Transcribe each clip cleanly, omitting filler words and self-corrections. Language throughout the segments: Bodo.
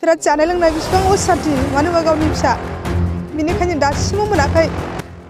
बिराद जानाय लोंनाय बिसिबां असान्ति मानो होनबा गावनि फिसा बिनिखायनो दासिमबो मोनाखै।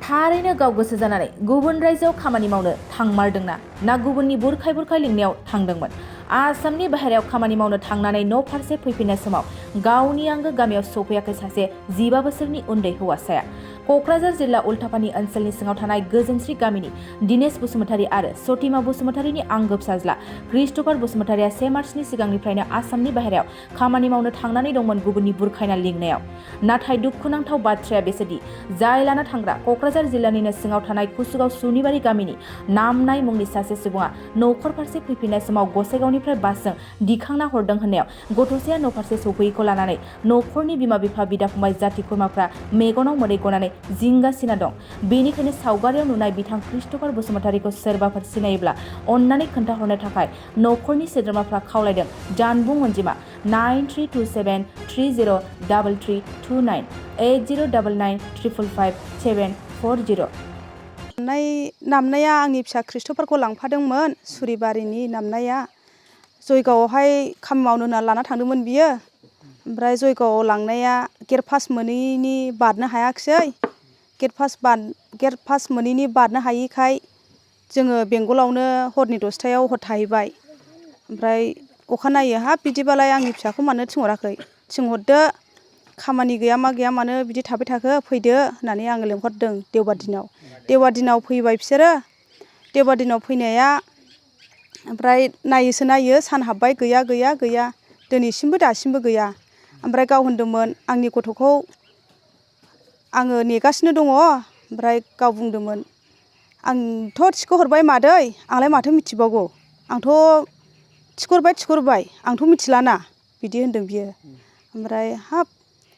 थारैनो गाव गोसो जानानै गुबुन रायजोआव खामानि मावनो थांमारदोंना ना गुबुननि बुरखाय बुरखाय लिंनायाव थांदोंमोन? आसामनि बाहेरायाव खामानि मावनो थांनानै न' फारसे फैफिननाय समाव गावनि आंगो गामियाव सफैयाखै सासे 15 बोसोरनि उन्दै हौवासाया। क'क्राझार जिल्ला उल्टापानि ओनसोलनि सिङाव थानाय गोजोनस्रि गामिनि दिनेश बसुमतारी आरो सतिमा बसुमतारीनि आंगो फिसाज्ला क्रिस्टफार बसुमतारीया 1 मार्चनि सिगांनिफ्रायनो आसामनि बाहेरायाव खामानि मावनो थांनानै दंमोन गुबुननि बुरखायना लिंनायाव। नाथाय दुखुनांथाव बाथ्राया बेसोदि जाय लाना थांग्रा क'क्राझार जिल्लानिनो सिङाव थानाय कुसुगाव सुनिबारि गामिनि नामनाय मुंनि सासे सुबुङा न'खर फारसे फैफिननाय समाव गसाइगावनिफ्राय बासजों दिखांना हरदों होननायाव गथ'साया न' फारसे सफैयैखौ लानानै न'खरनि बिमा बिफा बिदा फंबाय जाथि खुरमाफ्रा मेगनाव मोदै गनानै जिंगासिना दं। बेनिखायनो सावगारियाव नुनाय बिथां क्रिस्टफार बसुमतारीखौ सोरबाफोर सिनायोब्ला अन्नानै खोन्थाहरनो थाखाय न'खरनि सोद्रोमाफ्रा खावलायदों। जानबुं अनजिमा 9327303329 8099555740। नामनाया आंनि फिसा क्रिस्टफारखौ लांफादोंमोन सुरिबारिनि नामनाया। जयगावआवहाय खामानि मावनो होनना लाना थांदोंमोन बियो। ओमफ्राय जयगावआव लांनाया गेट पास मोनैनि बारनो हायाखिसै। गेट पास मोनैनि बारनो हायिखाय जोङो बेंगलावनो हरनि 10टायाव हर थाहैबाय। ओमफ्राय अखानायै हाब बिदिबालाय आंनि फिसाखौ मानो थिनहराखै, थिनहरदो खामानि गैया मा गैया मानो बिदि थाबाय थाखो फैदो होननानै आङो लेंहरदों देवबार दिनाव। देवबार दिनाव फैबाय बिसोरो। देवबार दिनाव फैनाया ओमफ्राय नायोसो नायो सान हाबबाय गैया गैया गैया दिनैसिमबो दासिमबो गैया। ओमफ्राय गाव होनदोंमोन आंनि गथ'खौ आङो नेगासिनो दङ। ओमफ्राय गाव बुंदोंमोन आंथ' थिखोहरबाय मादै आंलाय माथो मिथिबावगौ, आंथ' थिखोहरबाय आंथ' मिथिलाना बिदि होनदों बियो। ओमफ्राय हाब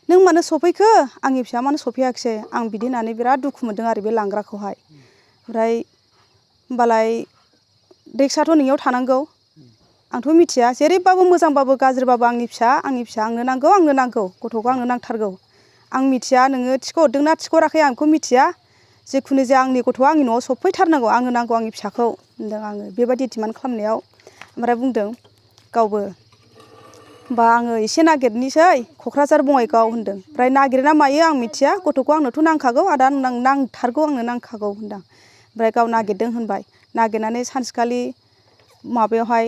नों मानो सफैखो आंनि फिसाया मानो सफैयाखिसै आं बिदि होननानै बिराद दुखु मोनदों आरो बे लांग्राखौहाय। ओमफ्राय होमबालाय रिक्साथ' नोंनियाव थानांगौ, आंथ' मिथिया जेरैबाबो मोजांबाबो गाज्रिबाबो आंनि फिसा आंनो नांगौ गथ'खौ आंनो नांथारगौ। आं मिथिया नोङो थिखोहरदोंना थिखोहराखै आं बेखौ मिथिया, जिखुनु जाया आंनि गथ'आ आंनि न'आव सफैथारनांगौ, आंनो नांगौ आंनि फिसाखौ होनदों आङो बेबायदि डिमान्ड खालामनायाव। ओमफ्राय बुंदों गावबो होमबा आङो एसे नागिरनोसै क'क्राझार बङाइगाव होनदों। ओमफ्राय नागिरना मायो आं मिथिया, गथ'खौ आंनोथ' नांखागौ आदा नांथारगौ आंनो नांखागौ होनदां। ओमफ्राय गाव नागिरदों होनबाय, नागिरनानै सानसेखालि माबायावहाय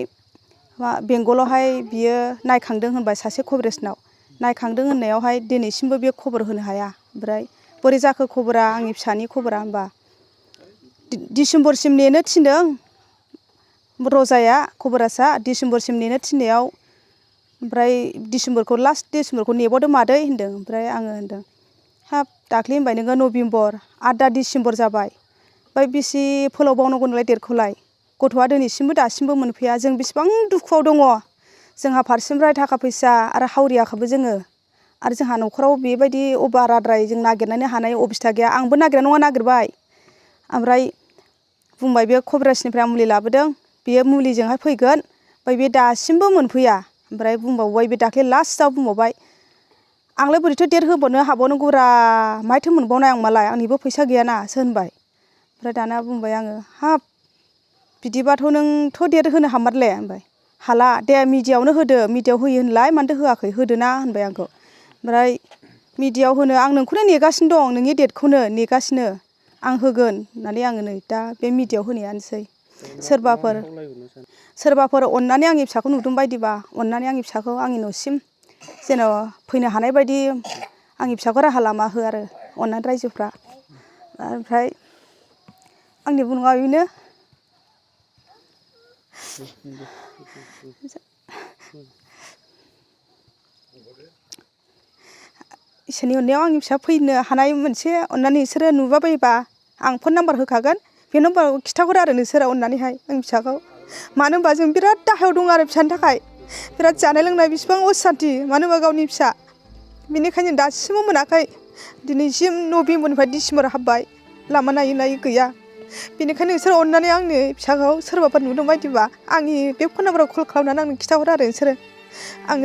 बेंगलावहाय बियो नायखांदों होनबाय सासे कभारेजनाव। नायखांदों होननायावहाय दिनैसिमबो बे खबर होनो हाया। ओमफ्राय बोरै जाखो खबरा आंनि फिसानि खबरा होनबा डिसेम्बरसिम नेनो थिनदों रजाया खबरासा, डिसेम्बरसिम नेनो थिननायाव ओमफ्राय लास्ट डिसेम्बरखौ नेबावदो मादै होनदों। ओमफ्राय आङो होनदों हाब दाख्लै होनबाय नोङो नभेम्बर आरो दा डिसेम्बर जाबाय, ओमफ्राय बेसे फोलावबावनांगौ नोंलाय डेटखौलाय, गथ'आ दिनैसिमबो दासिमबो मोनफैया। जों बेसेबां दुखुआव दङ, जोंहा फारसेनिफ्राय थाखा फैसा आरो हावरियाखैबो जोङो, आरो जोंहा न'खराव बेबायदि बाराद्राय जों नागिरनानै हानाय अबस्था गैया। आंबो नागिरा नङा नागिरबाय। ओमफ्राय बुंबाय बे कभारेजनिफ्राय मुलि लाबोदों, बेयो मुलिजोंहाय फैगोन, ओमफ्राय बे दासिमबो मोनफैया। ओमफ्राय बुंबावबाय बे दाख्लै लास्टआव बुंबावबाय आंलाय बोरैथो डेट होबावनो हाबावनांगौरा मायथो मोनबावनाय आं मालाय आंनिबो फैसा गैयानासो होनबाय। ओमफ्राय दाना बुंबाय आङो हाब बिदिबाथ' नोंथ' डेट होनो हामारले होनबाय। हाला दे मिडियायावनो होदो, मिडियायाव होयो होनलाय मानोथो होआखै होदोना होनबाय आंखौ। ओमफ्राय मिडियायाव होनो आं नोंखौनो नेगासिनो दं, नोंनि डेटखौनो नेगासिनो आं होगोन होननानै आङो नै दा बे मिडियायाव होनायानोसै। सोरबाफोर अननानै आंनि फिसाखौ नुदों बायदिबा अननानै आंनि फिसाखौ आंनि न'सिम जेन' फैनो हानाय बायदि आंनि फिसाखौ राहा लामा हो आरो अननानै रायजोफ्रा। ओमफ्राय आंनि बुंनांगौआ बेनो। इसोरनि अननायाव आंनि फिसा फैनो हानाय मोनसे अननानै नोंसोरो नुबाबायोबा आं फन नाम्बार होखागोन, बे नाम्बाराव खिथाहर आरो नोंसोरो अननानैहाय आंनि फिसाखौ। मानो होनबा जों बिराद दाहायाव दं आरो फिसानि थाखाय, बिराद जानाय लोंनाय बिसिबां असान्ति मानो होनबा गावनि फिसा बेनिखायनो दासिमबो मोनाखै। दिनैसिम नभेम्बरनिफ्राय डिसेम्बर हाबबाय लामा नायै नायै गैया। बेनिखायनो नोंसोर अननानै आंनि फिसाखौ सोरबाफोर नुदों बायदिबा आंनि बे फन नाम्बाराव कल खालामनानै आंनो खिथाहर आरो नोंसोरो। आं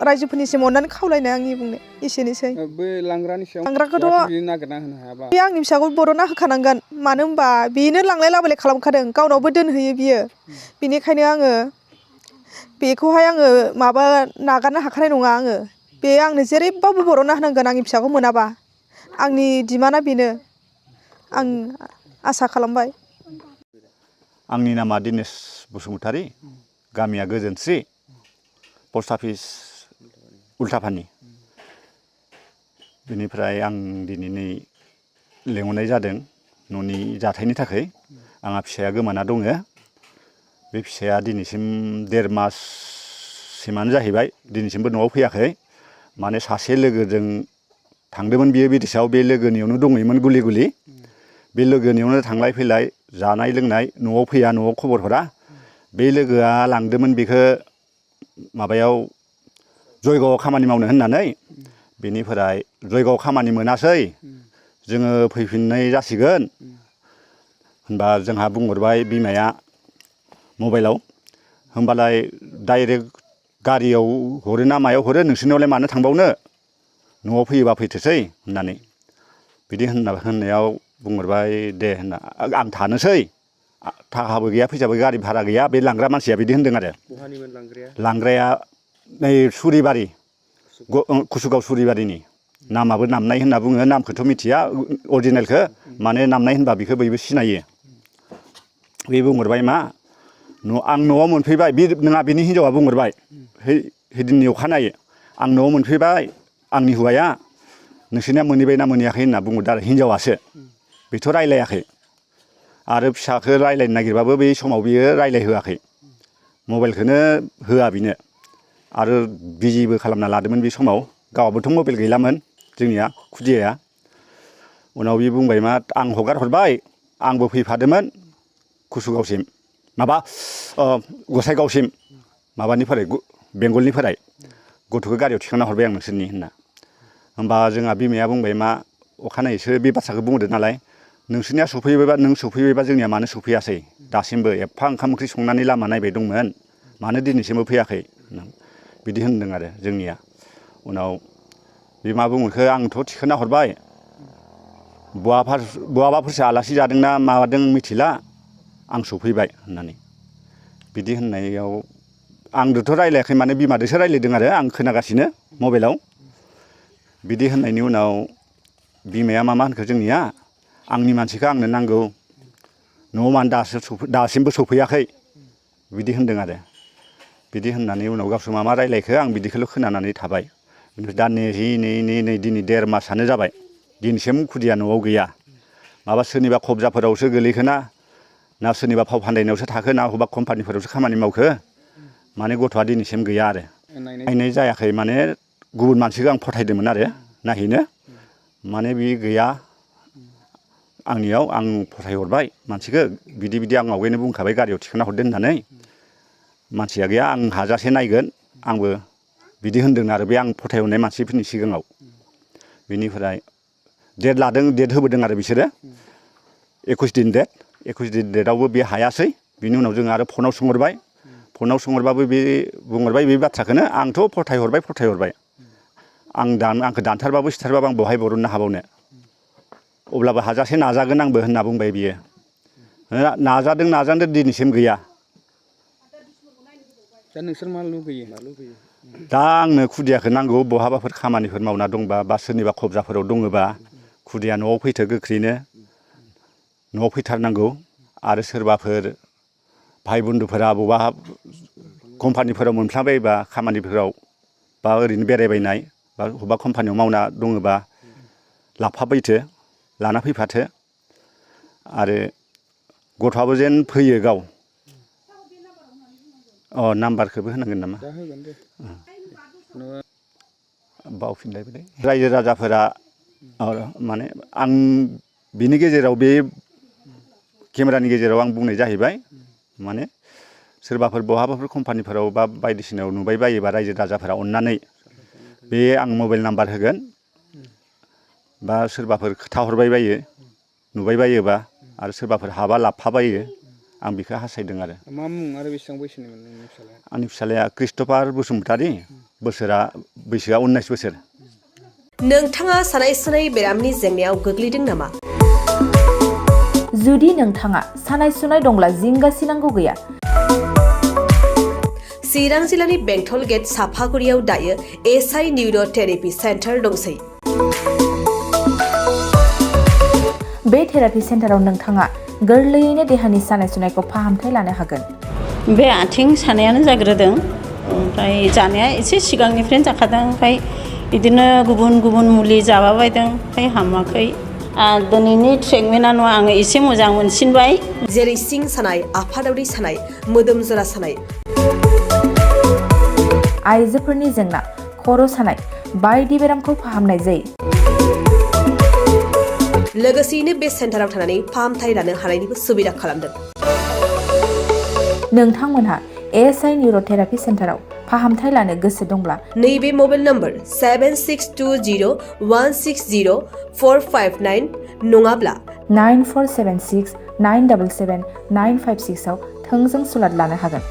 रायजोफोरनिसिम अननानै खावलायनाय आंनि बुंनाय एसेनोसै। बे लांग्राखौथ' नागिरना होनो हायाबा बे आंनि फिसाखौ बर'ना होखानांगोन, मानो होनबा बेनो लांलाय लाबोलाय खालामखादों, गावनावबो दोनहैयो बियो। बेनिखायनो आङो बेखौहाय आङो माबा नागारनो हाखानाय नङा आङो बे आंनो जेरैबाबो बर'ना होनांगोन आंनि फिसाखौ मोनाबा आंनि डिमान्डआ बेनो आं आसा खालामबाय आंनि नामा दिनेश बसुमतारी गामिया गोजोनस्रि पस्ट अफिस उल्थापानि बेनिफ्राय आं दिनै लेंहरनाय जादों न'नि जाथायनि थाखाय आंहा फिसाया गोमाना दङ बे फिसाया दिनैसिम 1.5 माससिमानो जाहैबाय दिनैसिमबो न'आव फैयाखै माने सासे लोगोजों थांदोंमोन बियो बिदेशआव बे लोगोनियावनो दङैमोन गुलि गुलि बे लोगोनियावनो थांलाय फैलाय जानाय लोंनाय न'आव फैया न'आव खबर हरा बे लोगोआ लांदोंमोन बेखौ माबायाव जयगावआव खामानि मावनो होननानै बेनिफ्राय जयगावआव खामानि मोनासै जोङो फैफिननाय जासिगोन होनबा जोंहा बुंहरबाय बिमाया मबाइलाव होमबालाय डाइरेक्ट गारियाव हरो ना मायाव हरो नोंसोरनियावलाय मानो थांबावनो न'आव फैयोबा फैथोसै होननानै बिदि होननायाव बुंहरबाय दे होनना आं थानोसै थाखाबो गैया फैसाबो गारि भारा गैया बे लांग्रा मानसिया बिदि होनदों आरो बहानिमोन लांग्राया लांग्राया नै सुरिबारि कुसुगाव सुरिबारिनि नामाबो नामनाय होनना बुङो नामखौथ' मिथिया अरिजिनेलखौ माने नामनाय होनबा बेखौ बयबो सिनायो बे बुंहरबाय मा आं न'आव मोनफैबाय बे नङा बिनि हिनजावा बुंहरबाय हैदिननि अखानायै आं न'आव मोनफैबाय आंनि हौवाया नोंसोरनिया मोनहैबाय ना मोनहैयाखै होनना बुंहरदों आरो हिनजावासो बेथ' रायलायाखै आरो फिसाखौ रायलायनो नागिरबाबो बे समाव बियो रायलायहोआखै मबाइलखौनो होआ बिनो आरो बिजिबो खालामना लादोंमोन बे समाव गावहाबोथ' मबाइल गैलामोन जोंनिया खुदियाया उनाव बे बुंबाय मा आं हगार हरबाय आंबो फैफादोंमोन कुसुगावसिम माबा गसाइगावसिम माबानिफ्राय बेंगलनिफ्राय गथ'खौ गारियाव थिखांना हरबाय आं नोंसोरनि होनना होमबा जोंहा बिमाया बुंबाय मा अखानायैसो बे बाथ्राखौ बुंहरदो नालाय नोंसोरनिया सफैबायबा नों सफैबायबा जोंनिया मानो सफैयासै दासिमबो एफा ओंखाम ओंख्रि संनानै लामा नायबाय दंमोन मानो दिनैसिमबो फैयाखै बिदि होनदों आरो जोंनिया उनाव बे मा बुंहरखो आंथ' थिखोना हरबाय बहाबाफोरसो आलासि जादोंना माबादों मिथिला आं सफैबाय होननानै बिदि होननायाव आंदोथ' रायलायाखै माने बिमादोसो रायलायदों आरो आं खोनागासिनो मबाइलाव बिदि होननायनि उनाव बिमाया मा होनखो जोंनिया आंनि मानसिखौ आंनो नांगौ न'आव मानो दासिमबो सफैयाखै बिदि होनदों आरो बिदि होननानै उनाव गावसोर मा रायलायखो आं बिदिखौल' खोनानानै थाबाय ओमफ्राय दा नै दिनै 1.5 मासानो जाबाय दिनैसिम खुदिया न'आव गैया माबा सोरनिबा खबजाफोरावसो गोलैखोना ना सोरनिबा फाव फान्दायनायावसो थाखो ना बबेबा कम्पानिफोरावसो खामानि मावखो माने गथ'आ दिनैसिम गैया आरो नायनाय जायाखै माने गुबुन मानसिखौ आं फथायदोंमोन आरो नायहैनो माने बे गैया आंनियाव आं फथायहरबाय मानसिखौ बिदि आं आवगायनो बुंखाबाय गारियाव थिखांना हरदो होननानै मानसिया गैया आं हाजासे नायगोन आंबो बिदि होनदों आरो बे आं फथायहरनाय मानसिफोरनि सिगाङाव बेनिफ्राय डेट होबोदों आरो बिसोरो 21 दिन डेटआवबो बे हायासै बिनि उनाव जों आरो फनाव सोंहरबाबो बे बुंहरबाय बे बाथ्राखौनो आंथ' फथायहरबाय आंखौ दानथारबाबो सिथारबाबो आं बहाय बरननो हाबावनो अब्लाबो हाजासे नाजागोन आंबो होनना बुंबाय बियो नाजादों दिनैसिम गैया दा नोंसोर मा लुगैयो दा आंनो खुदियाखौ नांगौ बहाबाफोर खामानिफोर मावना दंबा बा सोरनिबा खबजाफोराव दङबा खुदिया न'आव फैथो गोख्रैनो न'आव फैथारनांगौ आरो सोरबाफोर भाइ बन्धुफोरा बबेबा कम्पानिफोराव मोनफ्लांबायबा खामानिफोराव बा ओरैनो बेरायबायनाय बा बबेबा कम्पानियाव मावना दङबा लाना फैफाथो आरो गथ'आबो जेन फैयो गाव नाम्बारखौबो होनांगोन नामा बावफिनलायबाय रायजो राजाफोरा माने आं बिनि गेजेराव बे केमेरानि गेजेराव आं बुंनाय जाहैबाय माने सोरबाफोर बहाबाफोर कम्पानिफोराव बा बायदिसिनायाव नुबाय बायोबा रायजो राजाफोरा अननानै बे आं मबाइल नाम्बार होगोन बा सोरबाफोर खोथाहरबाय बायो नुबाय बायोबा आरो सोरबाफोर हाबा लाबफाबायो आं बेखौ हास्थायदों आरो मा मुं आरो बेसेबां बैसोनिमोन नोंनि फिसालाया आंनि फिसालाया क्रिस्ट'फार बसुमतारी बैसोआ 19 बोसोर नोंथाङा सानाय सुनाय बेरामनि जेंनायाव गोग्लैदों नामा जुदि नोंथाङा सानाय सुनाय दंब्ला जिंगासिनांगौ गैया चिरां जिल्लानि बेंटल गेट साफागुरियाव दायो एसआइ निउर' थेरापि सेन्टार दंसै। बे थेरापि सेन्टाराव नोंथाङा गोरलैयैनो देहानि सानाय सुनायखौ फाहामथाय लानो हागोन। बे आथिं सानायानो जाग्रोदों, ओमफ्राय जानाया एसे सिगांनिफ्रायनो जाखादों, ओमफ्राय बिदिनो गुबुन गुबुन मुलि जाबाबायदों, ओमफ्राय हामाखै। दिनैनि ट्रिटमेन्टआ आङो एसे मोजां मोनसिनबाय। जेरै सिं सानाय, आफादावरि सानाय, मोदोम जरा सानाय, आइजोफोरनि जेंना, खर' सानाय बायदि बेरामखौ फाहामनाय जायो। लोगोसेयैनो बे सेन्टाराव थानानै फाहामथाय लानो हानायनिबो सुबिदा खालामदों। नोंथांमोनहा एसआइ निउर' थेरापि सेन्टाराव फाहामथाय लानो गोसो दंब्ला नैबे मबाइल नम्बर 7620160459 नङाब्ला 9476977956 आव थोंजों सुलाद लानो हागोन।